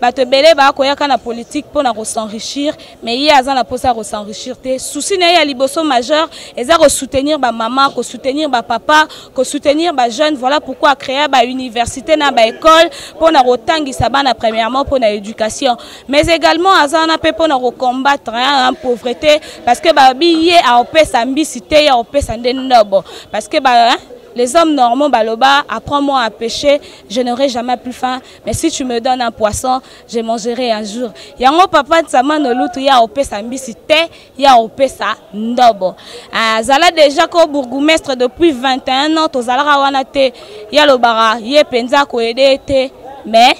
Bato ebele bakoyaka na politique mpona kos'enrichir, mais ye aza na mposa ya kos'enrichir te. Souci na ye ya liboso majeur eza kosoutenir bamama, kosoutenir bapapa, kosoutenir bajeune. Voilà pourquoi acréa bauniversité na baécole mpona kotangisa bana, premièrement mpona éducation, mais également aza wana mpe mpona kocombattre, hein, pauvreté, parce que babi ye aopesa mbisi te, ye aopesa nde ndobo, parce que ba, hein, les hommes normaux baloba: "Apprends-moi à pêcher, je n'aurai jamais plus faim, mais si tu me donnes un poisson, je mangerai un jour." Yango papa Nsaman Olutu, ya opesa mbisi te, ya opesa ndobo. Azala déjà ko bourgmestre depuis 21 ans. Tozalaka wana te. Ye alobaka ye mpenza koaider te, mais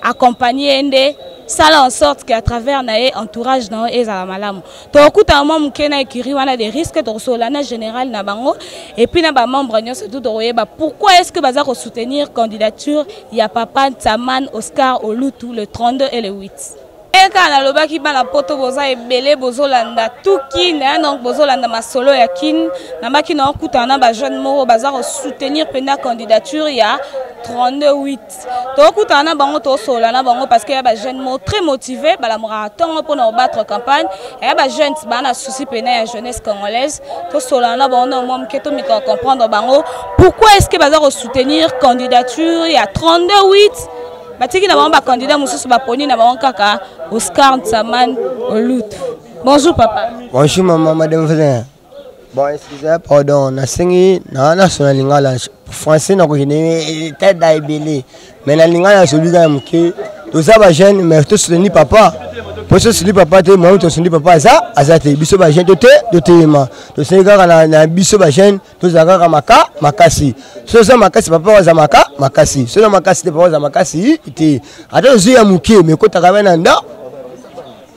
accompagner ye nde sala en sorte que à travers na ye, entourage na yo ezala malamu. Tokokutana mwa moke na écurie wana de risque, tokosola na général na bango et puis na bamembre nyonso tu, tokoyeba pourquoi est ce que baza kosoutenir candidature ya papa Ntsaman Oscar Olutu le 32 et le 8. Kaka nalobaki, bana Poto boza ebele, bozolanda tukin, donc bozolanda masolo ya Kine. Nabaki na okutana na bajeune moko baza kosoutenir mpenza candidature ya 32 8. Tokutana na bango, tosolola na bango, parce que ya bajeune moko très motivé, balamukaka ntongo mpona kobattre campagne. Ya bajeune baa na souci mpena ya jeunesse congolaise. Tosolola na bango na mwa moke, tomika comprendre bango pourquoi est ce que baza kosoutenir candidature ya 32 8. Batiki na bango bacandidat mosusu, baponi na bango kaka Oscar Ntsaman Olutu. Bonjour papa. Bonjour maman, madame Voisin. Bon, excusez, pardon, nasengi na nasona lingala, français nakokende teda ebele, mais na lingala nasobi kaka moke. Toza bajeune, mais tosoutenir papa, po tosoutenir papa te, moyen tosoutenir papa aza te. Biso bajeune to te, totelema, tosengi kaka na biso bajeune, tozala kaka maka makasi. So oza makasi, papa aza maka makasi. So oza makasi te, papa aza makasi te. Ata tozwi ya moke, mais ekotaka be na nda.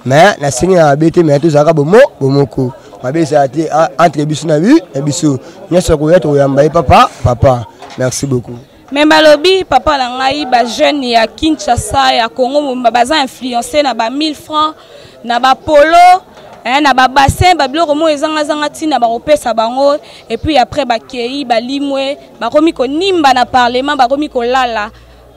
Mais nasengi na mabe te, mais tozalaka bomo bomoko, mabe ezala te entre biso na biso nyonso. Koya tokoyamba ye papa. Papa, merci beaucoup. Mais balobi, papa na ngai, bajeune ya Kinshasa, ya Congo mobimba, baza influence na ba 1000 francs, na bapolo, na babassin, babiloko moko ezangazanga ntina bakopesa bango. Et puis après bakei, balimwe, bakomi konimba na parlement, bakomi kolala.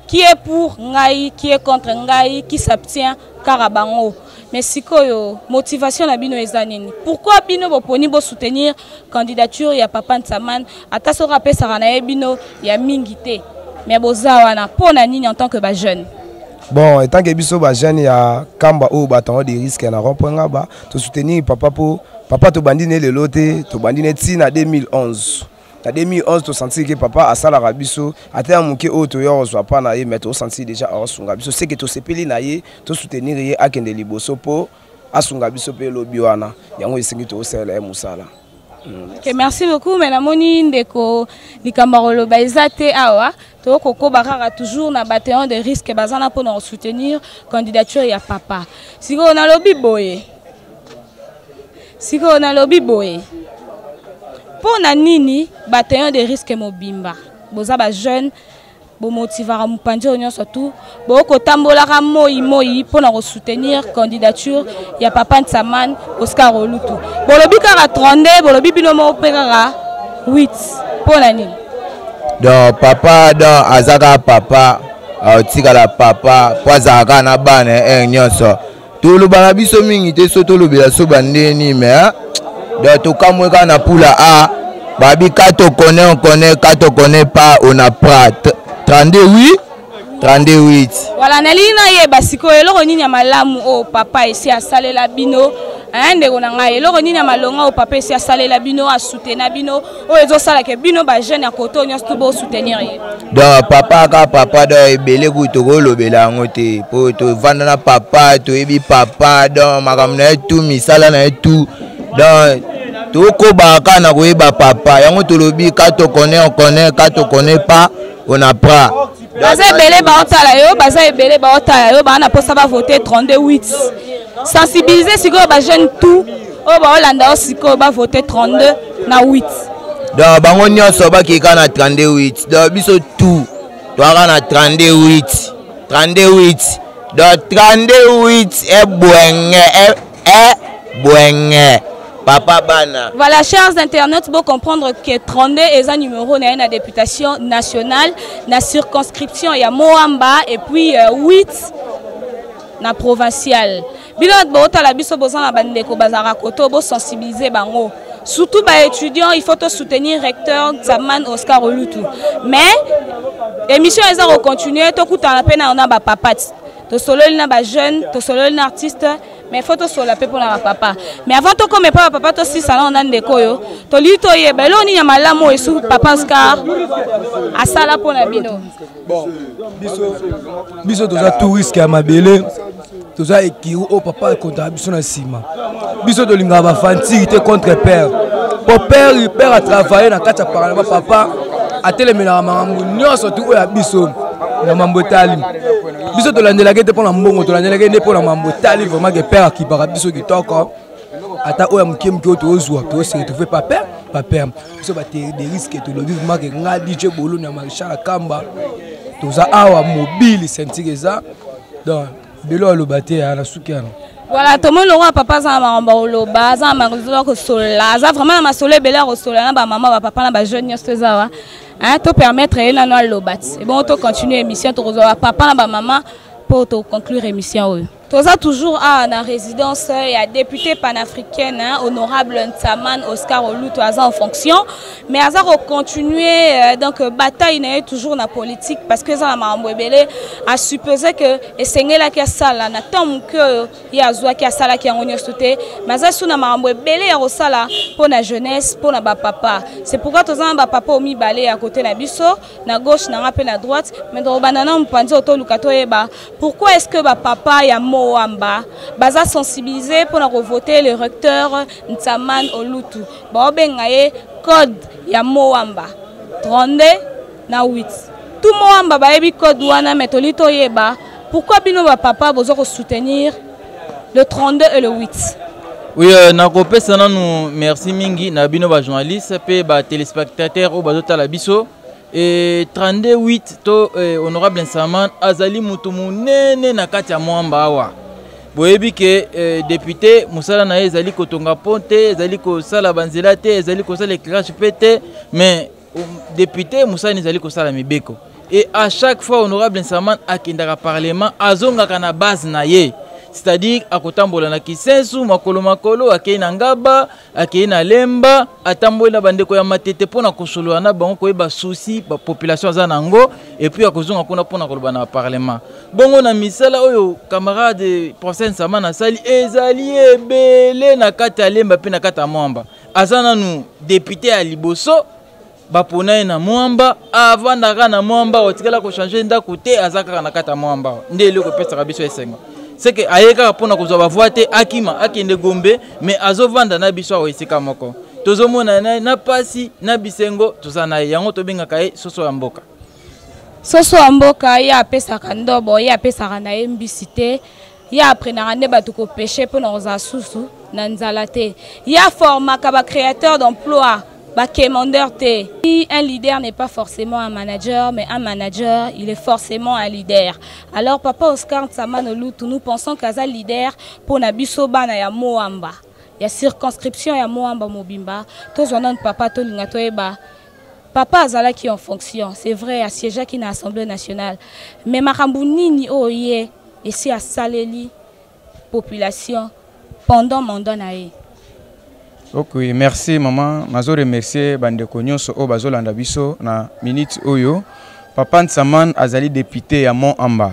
Qui est pour ngai, qui est contre ngai, qui s'abstient, kaka bango. Mais sikoyo motivation na bino eza nini? Pourquoi bino boponi bosoutenir candidature ya papa Ntsaman, ata soki apesaka na ye bino ya mingi te, mais boza wana mpo na nini en tant que bajeune? Bon, en tant que biso bajeune ya Kamba oyo batango de risque na rond-point Ngaba, tosoutenir papa mpo papa tobandi ne lelo te, tobandi ne ntina 2011. Na 2011 tosentir ke papa asalaka biso ata ya moke oyo toya kozwa mpa na ye, mais tosentir déjà aosunga biso, seke tosepeli na ye, tosoutenir ye akende liboso mpo asunga biso mpe elobi wana. Yango esengi tokosalela ye mosala. Ok, merci beaucoup. Mais namoni ndeko, likambo ya koloba eza te awa. Tokokoba kaka toujours na bataillon de risque, baza na mpona kosoutenir candidature ya papa. Sikoyo nalobi boye, mpo na nini bataillon de risque mobimba boza bajeune, bomotivaka mopanzi oyo nyonso tu, bokotambolaka moi moi mpona kosoutenir candidature ya papa Ntsaman Oscar Olutu? Bolobi kaka 32, bolobi bino moko mpe kaka 8, mpo na nini? Donc papa, donc aza kaka papa, aotikala papa, mpo azalaka kaka na bana heure nyonso. Toloba na biso mingi te, so tolobela so bandeni, mais donc tokamwe kaka na pula a babi: quand on connaît, on connaît, quand on connaît pas, on apprend. 32 oui, 32 8. Voilà, nalingi nayeba sikoyo eloko nini ya malamu oyo papa esi asalela bino. Ndeko na ngai, eloko nini ya malonga oyo papa esi asalela bino, asutena bino, oyo ezosalaka bino bajeune ya kote oyo nyonso tu bosoutenir ye? Donc papa kaka papa, donc ebele kutu tokolobela yango te, mpo tovanda na papa, toyebi papa, donc makambo na ye tu, misala na ye tu, donc tokobaka kaka na koyeba papa. Yango tolobi: quand on connaît, on connaît, quand on connaît pas, on apprend. Baza ebele baotala yo, baza ebele baotala yo, baa na mposa bavote 32 8. Sensibiliser sikoyo bajeune tout oyo baolanda yo sikoyo, bavote 32 na 8. Donc bango nyonso bakeka na 32 8. Donc biso tout toaka na 32 8, 32 8, donc 32 8 ebwenge, ebwenge papa bana. Voilà, chers internautes, pour comprendre que 32 est un numéro na la députation nationale, la circonscription, il y a Mont Amba et puis 8. na provincial. Bino bato botala biso, boza na bandeko bazalaka koto, bosensibiliser bango, surtout baétudiant. Il faut tosoutenir recteur Nsaman Oscar Olutu. Mais émission eza kocontinue, tokutana mpe na bapapa ti tosololi na bajeune, tosololi na artiste, mais faut tosolola mpe mpona bapapa. Mais avant tokoma epa bapapa, tosisa nano na ndeko oyo. Tolingi toyeba eloko nini ya malamu oyo esu papa Oscar asala mpona bino. Bon, biso toza touriste ya mabele, toza ekiru oyo papa ekontaka biso na nsima. Biso tolingaka bafantire te contre père, po père atravaille na kati ya parlement. Papa atelemelaka makambo nyonso tu oyo ya biso na mambo etali biso. Tolandelaki te mpo na mbongo, tolandelaki nde mpo na mambo etali vraiment ke père akipaka biso kitoko. Ata oyo ya moke moke oyo tozwa, tose retrouve pa père. Pa père biso bate de risque, tolobi vraiment ke nga DJ Boloni ya Maréchal Akamba, toza awa mobile, ceinture eza. Donc belo aloba te na suki wana. Voilà, tomoni longo papa aza na makambo ya koloba, aza na makambo ya kosolola, aza vraiment na masolo ebele ya kosolola na bamama, bapapa, na bajeune nyonso eza awa. Topermettre ye nano aloba ti ebongo tocontinue émission. Tokozwa bapapa na bamama mpo toconclure émission oyo. Toza toujours awa na résidence ya député panafricaine, hein, honorable Ntsaman Oscar Oluto. Aza en fonction, mais aza kocontinue donc bataille na ye toujours na politique, parce que eza na makambo ebele asupose que esengelaki asala na temps moke oyo ye azwaki, asalaki yango nyonso te. Mais aza su na makambo ebele ya kosala mpo na jeunesse, mpo na bapapa. C'est pourquoi toza na bapapa oyo mibale ya côté na biso, na gauche na nga mpe na droite. Mais tokobanda na mopanzi oyo, toluka toyeba pourquoi est-ce que bapapa ya Mont-Amba baza sensibilisé mpona kovote le recteur Ntsaman Olutu. Baobenga ye code ya Mont-Amba 32 na 8. Tout Mont-Amba bayebi code wana, mais toli toyeba pourquoi bino bapapa boza kosoutenir le 32 et le 8. Oui, nakopesa nanu merci mingi na bino bajournaliste mpe batéléspectateur oyo bazotala biso. E 38 to honorable Nsaman azali motu monene na kati ya Mont-Amba awa. Boyebi ke député, mosala na ye ezali kotonga pont te, ezali kosala banzela te, ezali kosala éclairage mpe te, mais député mosala na ezali kosala mibeko. Et à chaque fois honorable Nsaman akendaka parlement, azongaka na base na ye, c'est-à-dire akotambola na Kisensu makolo makolo, akei na Ngaba, akei na Lemba, atamboli na bandeko ya Matete mpona kosolola na bango, koyeba souci bapopulation aza na yango, et puis akozonga kuna mpona koloba na parlement. Bongo na misala oyo camarade professeur Nsaman asali ezali ebele na kati ya Lemba mpe na kati ya Mont-Amba. Aza nanu député ya liboso bapona ye na Mont-Amba, avandaka na Mont-Amba, otikala kochange ndako te, aza kaka na kati ya Mont-Amba. Nde eloko epesaka biso esengo, seke aye kaka mpona kozwa bavoix te, akima akende Gombe, mais azovanda na biso awa esika moko. Tozomona na, na pasi na bisengo, toza na ye. Yango tobengaka ye soso ya mboka. Soso ya mboka, ye apesaka ndobo, ye apesaka na ye mbisi te, ye aprenaka nde bato kopêcher mpona kozala susu na nzala te. Ye aformaka bacréateur d'emploi, baquémandeur te. Un leader n'est pas forcément un manager, mais un manager, il est forcément un leader. Alors papa Oscar Ntsaman Olutu, nous pensons qu'aza leader mpona biso bana ya Mont-Amba, ya circonscription ya Mont-Amba mobimba. Tozwa nanu papa, tolinga toyeba papa azalaki en fonction, c'est vrai, asiégeaki na Assemblée nationale, mais makambo nini oyo ye esi asaleli population pendant mandat na ye? Ok, merci mama. Nazo remercier bandeko nyonso oyo bazolanda biso na minute oyo. Papa Ntsaman azali député ya Mont Amba,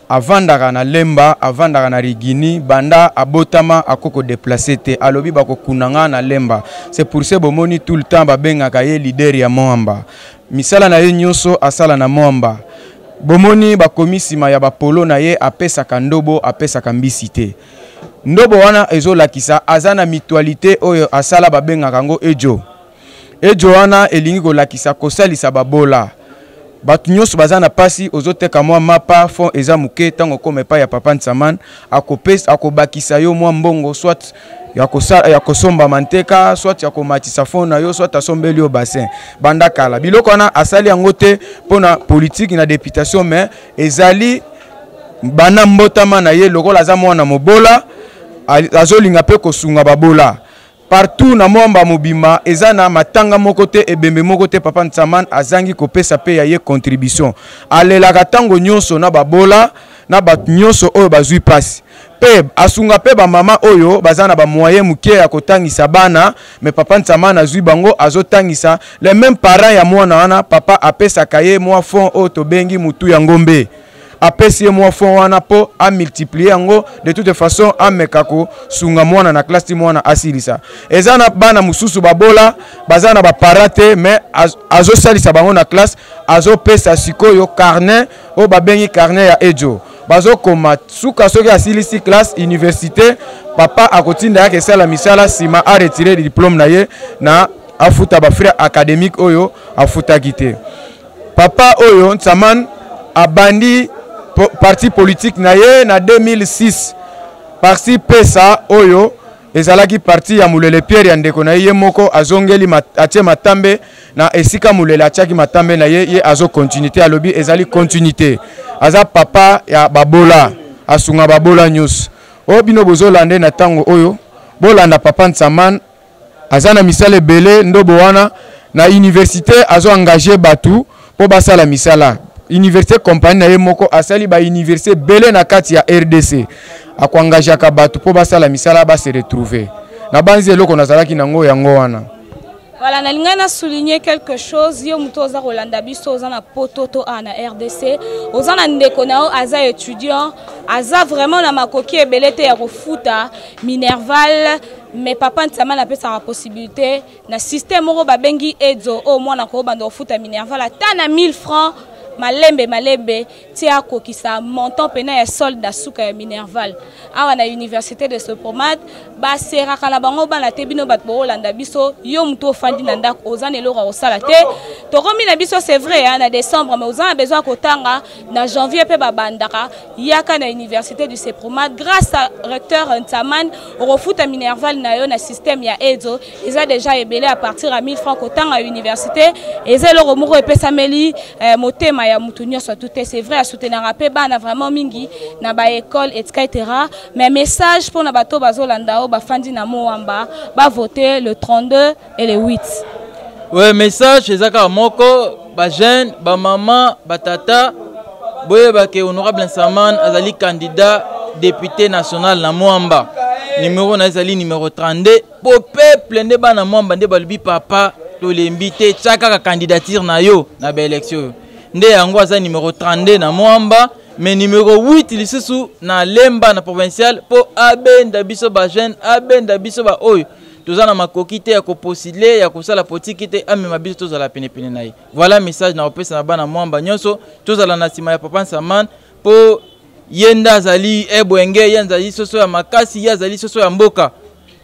avandaka na Lemba, avandaka na Rigini. Banda abotama akoki kodéplacer te, alobi bakokunda nga na Lemba. C'est pour ce bomoni tout le temps babengaka ye leader ya Mont Amba. Misala na ye nyonso asala na Mont Amba, bomoni bakomi nsima ya bapolo na ye. Apesaka ndobo, apesaka mbisi te. Ndobo wana ezolakisa aza na mutualité oyo asala, babengaka yango ejo. Ejo wana elingi kolakisa kosalisa babola, bato nyonso baza na mpasi. Ozoteka mwa mapa, fond eza moke, ntango okoma epai ya papa Ntsaman, akopesa, akobakisa yo mwa mbongo, soit ya kosomba manteka, soit ya komatisa fond na yo, soit asombeli yo bassin. Banda kala biloko wana asali yango te mpona politike na députation, mais ezali bana mbotama na ye. Lokola aza mwana mobola, azolinga mpe kosunga babola partout na Mont-Amba mobimba. Eza na matanga moko te, ebembe moko te, papa Ntsaman azangi kopesa mpe ya ye contribution. Alelaka ntango nyonso na babola. na bato nyonso oyo bazwi mpasi. Mpe asunga mpe bamama oyo baza na bamoyen moke ya kotangisa bana, me papa Ntsamani azwi bango azotangisa. Le même parent ya mwana wana, papa apesaka ye mwa fond oyo tobengi mutu ya ngombe. Apesi ye mwa fond wana mpo amultiplie yango, de toute façon ameka kosunga mwana na classe ti mwana asilisa. Eza na bana mosusu babola, baza na baparent te, mais azosalisa bango na classe, azopesa sikoyo carnet oyo babengi carnet ya ejo, bazokoma suka. Soki asilisi classe université, papa akotinda yake esala misala, nsima aretire diplôme na ye na afuta bafrais académique oyo afutaki te. Papa oyo Ntsaman abandi parti politique na ye na 2006, parti pesa oyo ezalaki parti ya Mulele Pierre ya ndeko na ye. Ye moko azongeli, atie matambe na esika Mulele atiaki matambe na ye, ye azo continuité. Alobi ezali continuité. Aza papa ya babola, asunga babola nyonso oyo bino bozolanda na ntango oyo. Bolanda papa Ntsaman, aza na misala ebele. Ndobo wana na université azo engage bato mpo basala misala université. Compagnie na ye moko asali bauniversité ebele na kati ya RDC, akoengageaka bato mpo basala misala, base retrouver. Na banzi eloko nazalaki nango yango wana. Voilà, nalingai na souligner quelque chose. Yo moto oza kolanda biso, oza na poto to a na RDC, oza na ndeko na yo aza étudiant, aza vraiment na makoki ebele te ya kofuta minerval, mais papa Ntsamani apesaka possibilité na système moko babengi edzo, oyo mwana kobanda kofuta minerval ata na 1000 francs, malembe malembe ti akokisa montant pena ya solde na suka ya minerval. Awa na université de Sopromad baseraka na bango bana te. Bino bato boolanda biso, yo motu ofandi na ndako, oza na eloko ya kosala te, tokomi na biso, c'est vrai, na décembre, mais oza na besoin ya kotanga na janvier mpe babandaka, yaka na université du Sepromad. Grâce à recteur Ntsaman, okofuta minerval na yo na système ya edzo. Eza déjà ebele, à partir ya 1000 francs. Kotanga université eza eloko moko epesameli motema ya mutu nyonso tu te. C'est vrai, asoutenaka mpe bana vraiment mingi na baécole, etc. Mais message mpona bato bazolanda oyo bafandi na Mont-Amba, bavote le 32 et le 8. Ouais, message eza kaka moko: bajeune, bamama, batata, boyeba ke honorable Nsaman azali candidat député national na Mont-Amba. Numéro na ezali numéro 32, po peuple nde bana Mont-Amba nde balobi: "Papa, tolembi te, tia kaka candidature na yo na baélection oyo." Nde yango aza numéro 32 na Mont-Amba, mais numéro 8 lisusu na Lemba na provincial, mpo abenda biso bajeune, abenda biso baoyo toza na makoki te ya kopostuler, ya kosala politiki te, amema biso tozala penepene na ye. Voilà message na kopesa na bana Mont-Amba nyonso: tozala na nsima ya papa Nsaman, mpo ye nde azali ebwenge, ye azali soso ya makasi, ye azali soso ya mboka.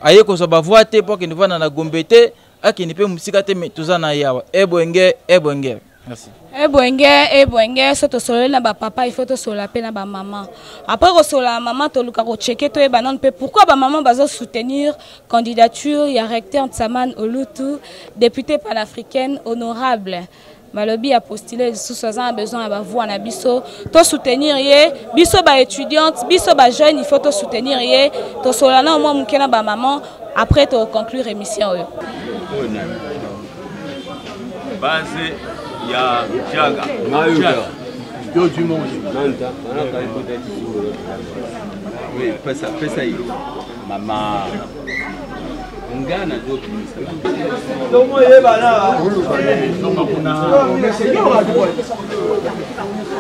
Aye kozwa bavoix te mpo akende vanda na Gombe te, akende mpe mosika te, me toza na ye awa. Ebwenge, ebwenge, merci. Ebwenge, ebwenge. So tosololi na bapapa, il faut tosolola mpe na bamama. Après kosolola na mama, toluka kochecker, toyeba nano mpe pourquoi bamama bazosoutenir candidature ya recteur Ntsaman Olutu, député panafricaine honorable. Balobi apostule lisusu, aza na besoin ya bavoix na biso, tosoutenir ye. Biso baétudiante, biso bajeune, il faut tosoutenir ye. Tosolola na mwa moke na bamama, après toconclure émission oyo. Base ya Jaga. Oui, pesa pesa ye mama nga nazobimisa.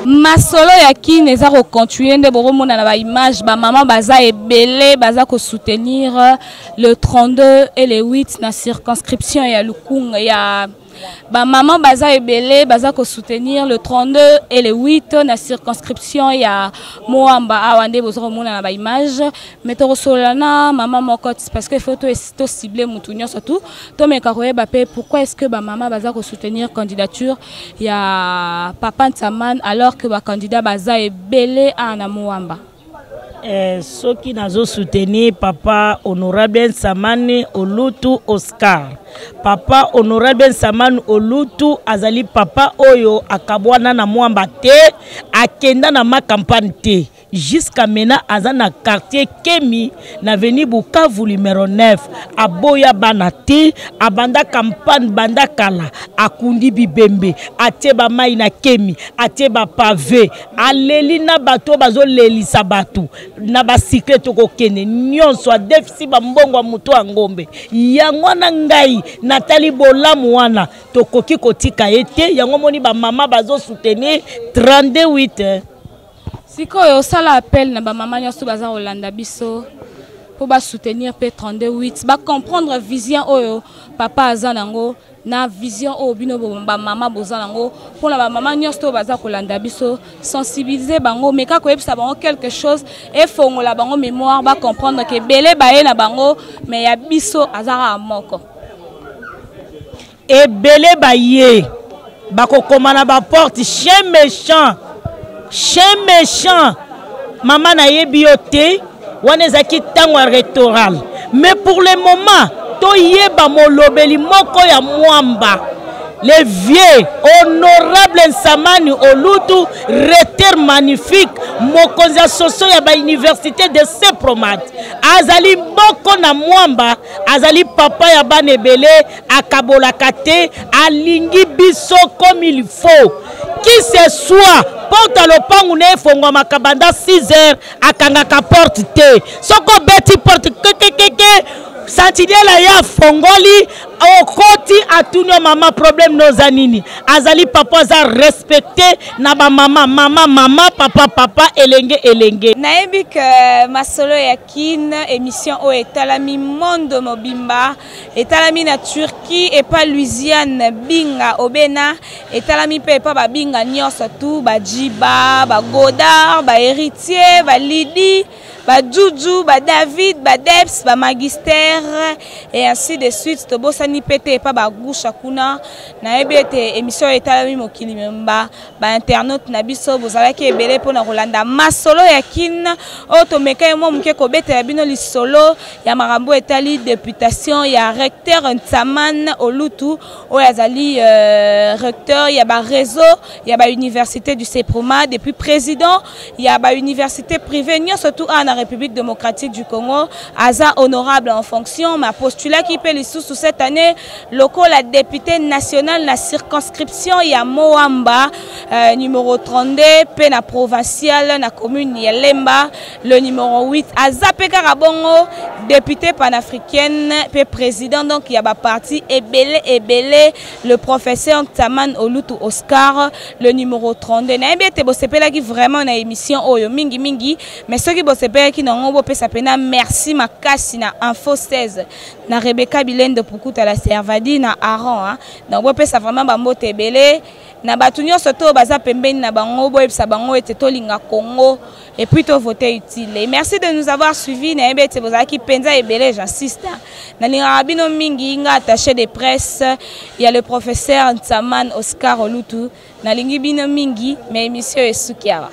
Masolo ya kine eza kocontinue nde bokomona na baimage. Bamama baza ebele, baza kosoutenir le 32 et le 8 na circonscription ya Lukunga. Ya bamama baza ebele, baza kosoutenir le 32 et le 8 na circonscription ya Mont-Amba. Awa nde boza komona na baimage. Mais tokosolola na mama moko parce que faut tocible mutu nyonso tu, tomeka koyeba mpe pourquoi est ce que bamama baza kosoutenir candidature ya papa Ntsaman alors que bacandidat baza ebele awa na Mont-Amba. Soki nazosoutenir papa honorable Nsamani Olutu Oscar, papa honorable Nsamani Olutu azali papa oyo akabwana na Mont-Amba te, akenda na ma campagne te. Jusqu'à maintenant aza na quartier Kemi na avenue Bukavu numéro 9. Aboya bana te, abanda campagne banda kala, akundi bibembe, atie ba mai na Kemi, atie ba pave, aleli na bato bazolelisa bato na basikle tokokende nyonso, adefisi bambongo ya moto ya ngombe. Yango wana ngai natali bolamu wana tokoki kotika ye te, yango moni bamama bazosoutenir 38. Sikoyo osala appel na bamama nyonso baza kolanda biso mpo basoutenir mpe 32 8, bacomprendre vision oyo papa aza nango na vision oyo bino bamama boza nango. Mpona bamama nyonso oyo baza kolanda biso, sensibiliser bango, meka koyebisa bango quelque chose efongola bango mémoire, bacomprendre ke ebele baye na bango, mais ya biso aza kaka moko. Ebele baye bakokoma na baporte, chien méchant, chien méchant, mama nayebi yo te. Wana ezalaki ntango ya rectoral, mais pour le moment toyeba molobeli moko ya mwamba, le vieux honorable Nsamani Olutu, recteur magnifique, mokonzi ya soso ya bauniversité de Sepromad, azali moko na mwamba, azali papa ya bana ebele, akabolaka te, alingi biso comme il faut. Qui ce soit, porte ya lopangu na efongwamaka banda 6 heures, akangaka porte te. Soki obeti porte kekekeke, sentinelle ye afongoli, okoti, atuni yo mama problème no oza nini. Azali papa aza respecte na bamama, mama mama, papa papa, elenge elenge. Nayebi ke masolo ya Kin, émission oyo etalami monde mobimba, etalami na Turquie epa Louisiane Binga Obena, etalami mpe epa babinga nyonso tu, bajiba, bagodard, bahéritier, balidi, bajuju, badavid, badeps, bamagister et ainsi de suite. Tobosani mpe te epa bagusha kuna. Nayebi ete émission oyo etalami mokili mobimba, bainternaute na biso bozalaki ebele mpona kolanda masolo ya Kin oyo tomekaki mwa moke kobetela bino lisolo ya makambo etali députation ya recteur Ntsaman Olutu, oyo azali recteur ya baréseau ya bauniversité du Seproma, depuis président ya bauniversité privée nyonso tu awa na République démocratique du Congo. Aza honorable en fonction, mais apostulaki mpe lisusu cette année lokola député national na circonscription ya Moamba numéro 32, mpe na provincial na commune ya Lemba le numéro 8. Aza mpe kaka bongo député panafricaine mpe président donc ya baparti ebele ebele, le professeur Ntsaman Olutu Oscar, le numéro 32. Nayebi ete bosepelaki vraiment na émission oyo mingi mingi, mais soki bosepelaki nango, bopesa mpena merci makasi na Info 16, na Rebecca Bilende Pukuta, la Servadi, na Aron, hein. Donc bopesa vraiment bambote ebele na bato nyonso to baza pembeni na bango, boyebisa bango ete tolinga Congo et puis tovote utile. Et merci de nous avoir suivis. Nayebi ete bozalaki mpenza ebele, j'insiste, nalingaka bino mingi. Nga attaché de presse ya le professeur Ntsaman Oscar Olutu, nalingi bino mingi, mais émission esuki awa.